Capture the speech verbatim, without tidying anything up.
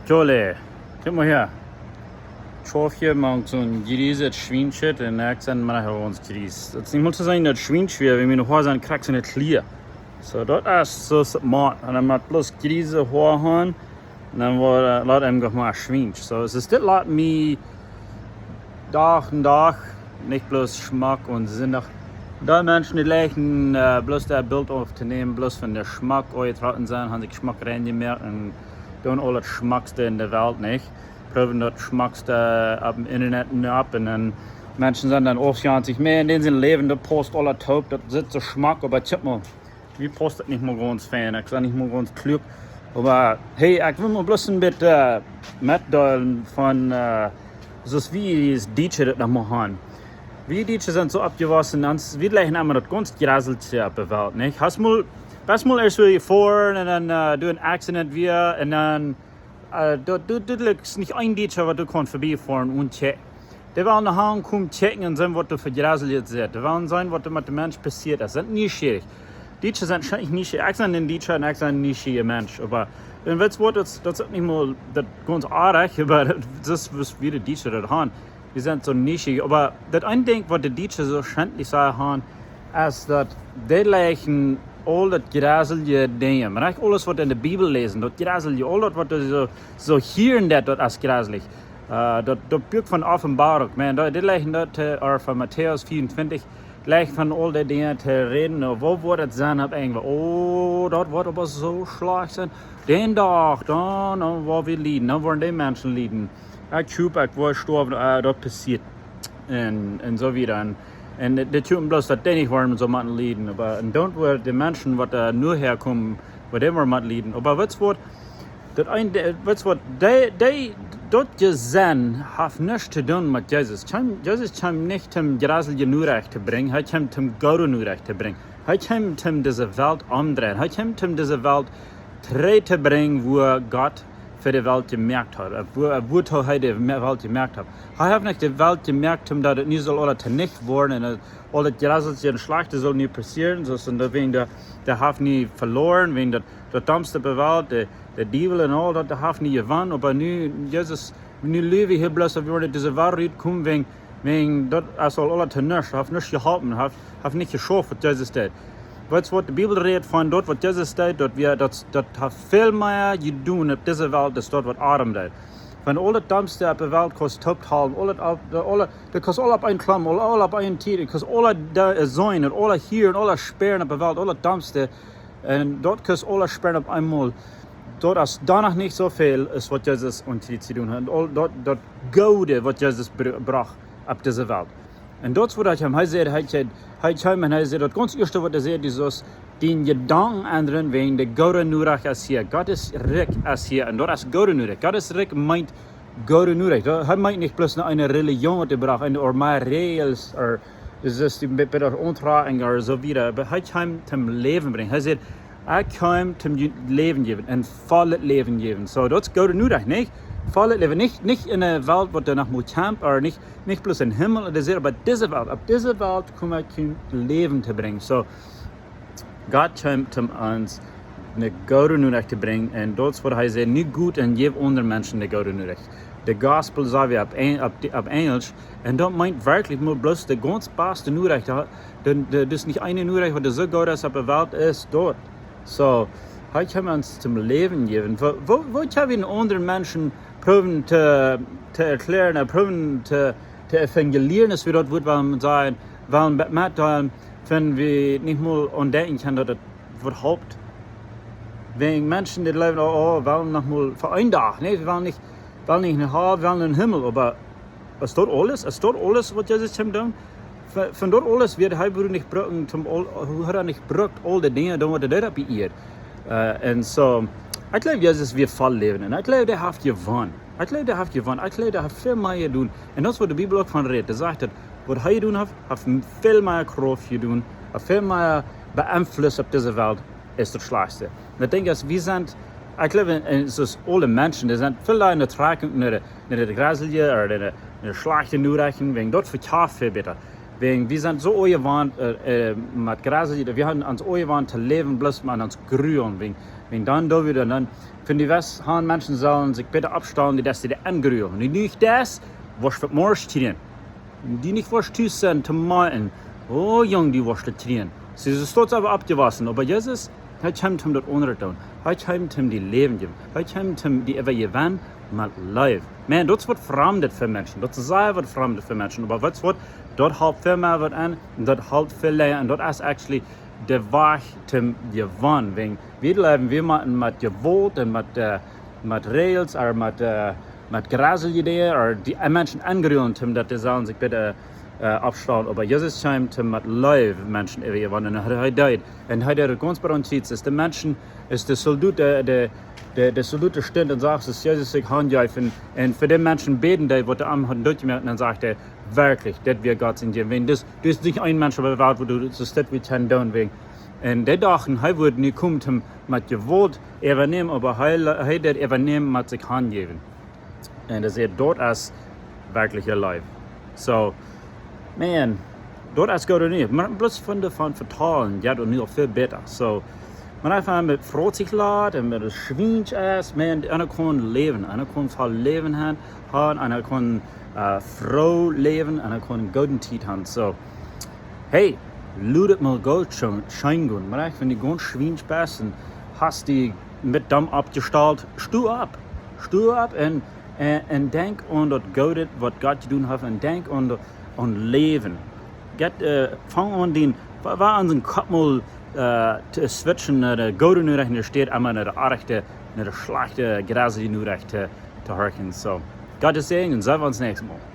Jole, kjikj mol hia. Tjofje mank soon jrieset Schwienschet un ekj sie mau noch gaunz jries. Daut es nich mol to seenen daut Schwienschet, wiels miene Hoa sent krakjt soo kjlea. Soo, daut es soo aus daut mott. Un dan mott bloos jriese Hoa han. Un dan woat, lot am goot mau schwiensch. Soo, es dit lot mie Dach un Dach, nich bloos schmock un Sindach. Doa Menschen dee jlikjen, äh, bloos daut Bilt opptonämen, bloos von de schmock ojetrocken sent, han sikj schmock reinjemoakt un doonen aul daut Schmockste en de Welt, nich? Proowen daut Schmockste opp daut Internet un opp un dan Menschen sent dan aufjontich, Maun, dän sien Läwen, daut pausst aul toop, daut sitt soo schmock, oba kjikj mol, mie pausst daut nich mol gaunz fein, ekj sie nich mol gaunz kluak. Oba hey, ekj well mol bloos een bät, äh, metdeelen von, äh, soo aus wie aus Dietsche daut noch mol han. Wie Dietsche sent soo oppjewossen, ons, wie jlikjen emma daut gaunz Jraselje opp de Welt, nich? Hast mol, best mol ieescht wua jefoaren un dan, äh, doa een Accident wia un dan, äh, daut, daut, daut es nich een Dietscha waut doa kaun verbiefoaren un kjikjen. Dee wellen no Hus komen kjikjen un seenen waut doa fa Jraseljet sitt. Dee wellen seenen waut doa met dän Mensch passieet es. Sent nieschierich. Dietsche sent scheinlich nieschierich. Ekj sie een Dietscha un ekj sie een nieschierja Mensch. Oba, un weetst waut, daut, daut es nich mol daut gaunz oaje, oba daut es, woo wie de Dietsche daut han. Wie sent soo nieschierich. Oba daut eene Dinkj waut de Dietsche soo schentlich sea han, es daut dee jlikjen aul daut jraselje Dinja. Mau nich aules waut en de Bibel läsen, daut jraselje, aul daut waut soo, soo hieren daut, daut es jraselich. Äh, daut, daut Buak von Openboarunk, Maun, daut, dee jlikjen daut, äh, ooda von Matäus vea un twintich, jlikjen von aul dee Dinja to räden, un woo woat daut sennen opp eemol? Oh, daut woat oba soo schlajcht sennen. Dän Dach, dan, dan woa wie lieden, dan woaren dee Menschen lieden. Ekj hop, ekj woa stoawen, äh, daut passieet. Un, un soo wieda. Un, un dit hop bloos daut dee nich woaren soo motten lieden. Oba, un dan woaren de Menschen waut, äh, nu häakomen, waut dee woaren motten lieden. Oba weetst waut, daut een, de-, weetst waut, dee, dee, daut Jesennen haft nuscht to doonen met Jesus. Kjeem, Jesus kjeem nich om jraselje Norecht to brinjen, hee kjeem om goode Norecht to brinjen. Hee kjeem om dise Welt omdreien. Hee kjeem om dise Welt trigj to brinjen, woo Gott fa de Welt jemoakt haud, äh, woo, äh, wuatoo hee de Me-, Welt jemoakt haud. Hee haft nich de Welt jemoakt, om daut et nu saul aula tonicht woaren un, äh, aul daut Jraselje un Schlajchte saul nu passieren, soo aus en de Wind, dee, dee haft nu veloaren, wiels daut, daut domste opp de Welt, de, de Diewel un aul daut, dee haft nu jewonnen, oba nu, Jesus, nu läw wie hia bloos, daut wie woaren ut dise Welt rutkomen, wiels, wiels daut es aul aula to nuscht, haft nuscht jeholpen, haft, haft nich jeschauft waut Jesus deed. Weetst waut, de Bibel rät von daut waut Jesus deed, daut wie, daut, daut haft väl mea jedonen opp dise Welt aus daut waut Adam deed. Von aul daut domste opp de Welt kaust toopthalen, aul daut, aul, aul, daut kaust aul opp een Klam, aul, aul opp een Tiet, daut kaust aul de, äh, seenen, aul hia un aul spären opp de Welt, aul daut domste, un daut kaust aul spären opp eemol. Daut es dan noch nich soo väl aus waut Jesus ons hia to doonen haud. Un aul daut, daut Goode waut Jesus br-, brocht opp dise Welt. Un daut es waut hee kjeem. Hee säd, hee kjeem, hee kjeem un hee säd, daut gaunz ieeschte waut hee säd, es, dien Jedanken endren wäajen de goode Norecht es hia. Gott sien Rikj es hia. Un daut es goode Norecht. Gott sien Rikj meent goode Norecht. Daut, hee meent nich bloos no eene Religion waut hee brocht, eene Armee Reels, ooda daut es dee bit, bit auntrocken ooda soo wieda. Oba hee kjeem om Läwen brinjen. Hee säd, ekj kjeem om junt Läwen jäwen, een vollet Läwen jäwen. Soo, daut es goode Norecht, nich? Vollet Läwen, nich, nich en eene Welt waut doa noch mott kjampen, ooda nich, nich bloos em Himmel, daut es oba dise Welt. Opp dise Welt kjeem ekj om Läwen to brinjen. Soo, Gott kjeem om ons eene goode Norecht to brinjen. Un daut es waut hee säd, nu got un jäft aundre Menschen de goode Norecht. De Gospel saj wie opp Eng-, opp de, opp Enjelsch. Un daut meent werkjlich mau bloos de gaunz baste Norecht. De, de, daut es nich eene Norecht waut soo goot es opp de Welt, es daut. Soo, hee kjeem ons om Läwen jäwen. Woo, woo, woo kjenn wie aundre Menschen proowen to, to erkjlären, äh, proowen to, to evangelisieren, aus wie daut Wuat wellen sajen, wellen met, met, äh, wan wie nich mol aun denkjen kjennen, daut et waut halpt. Wäajen Menschen, dee jleewen, oh, oh, wie wellen noch mol fa een Dach, nä, wie wellen nich, wellen nich no Hal, wie wellen em Himmel, oba es daut aules? Es daut aules waut Jesus kjeem doonen? Von, von daut aules wia hee, woo nich brucken, toom aul, hee haud nich brukt aul de Dinja doonen waut hee deed opp de Ieed. Äh, un soo, ekj jleew, Jesus wia voll Läwen. Un ekj jleew, dee haft jewonnen. Ekj jleew, dee haft jewonnen. Ekj jleew, dee haft väl mea jedonen. Un daut es waut de Bibel uk von rät. Dee sajcht daut, waut hee jedonen haft, haft väl mea Krauft jedonen, haft väl mea Beenfluss opp dise Welt aus daut Schlajchtste. Un ekj denkj, aus wie sent, ekj jleew, un, un soo aus aule Menschen, dee sent väl en de Trakjunk no de, no de jraselje ooda no de, no de schlajchte Norechten, wäajen daut vekjeft väl bäta. Wäajen wie sent soo aunjewant, äh, äh, met jraselje, wie haben ons aunjewant to läwen, bloos met ons grulen, wäajen Un dan doa wie dan, dan von die West han Menschen sellen sikj bäta oppstalen, dee daut dee aungrullen. Un dee nich daut, woascht du morjen kjrieen. Dee nich woascht tus sennen to moaken. O Jung, dee woascht daut kjrieen. See, see es doa oba oppjewossen. Oba Jesus, hee kjeem om daut aundre to doonen. Hee kjeem om die Läwen jäwen. Hee kjeem om die äwa jewennen met Leew. Maun, daut es waut Framdet fa Menschen. Daut es sea waut Framdet fa Menschen. Oba weetst waut, daut halpt väl mea waut aun. Daut halpt väl lenja. Un daut es actually de Wajch tom jewennen. Wäajen wie läwen, wie motten met Jewault un met, äh, met Räajels, ooda met, äh, met Grasel Ideen, ooda dee, äh, Menschen aungrullen, om daut dee sellen sikj bäta, äh, oppstalen. Oba Jesus kjeem om met Leew Menschen äwa jewennen. Un hee, hee deed. Un hee deed daut gaunz bie ons. Es de Menschen, es de Soldot, de, de, de, de Soldot stunt un sach, es Jesus sikj hanjeef. Un fa dee Menschen bäden deed, waut dee am hauden dootjemoakt, un dan säd hee: "Werkjlich, dit wia Gott sien Sän." Wäajen daut, daut es nich een Mensch opp de Welt, wua du daut, daut wia John Doe wäajen. Un dee dochten, hee wudd nu komen om met Jewault äwanämen, oba hee, hee deed äwanämen met sikj hanjäwen. Un hee säd, daut es werkjlich Leew. So, maun, daut es goot enough. Oba bloos von de, von vetalen, jo, daut nu aul väl bäta. So, maun eefach met frotzich lat un met daut Schwiensch es, maun, eena kaun läwen, eena kaun voll Läwen han, han, eena kaun, äh, froo läwen, eena kaun eene goode Tiet han. So, hey, lot et mol goot scheen, scheen gonen. Maun eefach, wan du gaunz Schwiensch best un hast die met däm oppjestalt, sto opp. Sto opp un, un, un denkj aun daut Goode, waut Gott jedonen haft, un denkj aun daut, aun Läwen. Jeit, äh, fang aun dän, wa-, waut aun dän Kopp mol, äh, to switchen, no de goode Norecht, enne Städ emma no de oaje, no de schlajchte, grasje Norecht to, to horchen. So, Gott sien Säajen un seenen wie ons näakjstet Mol.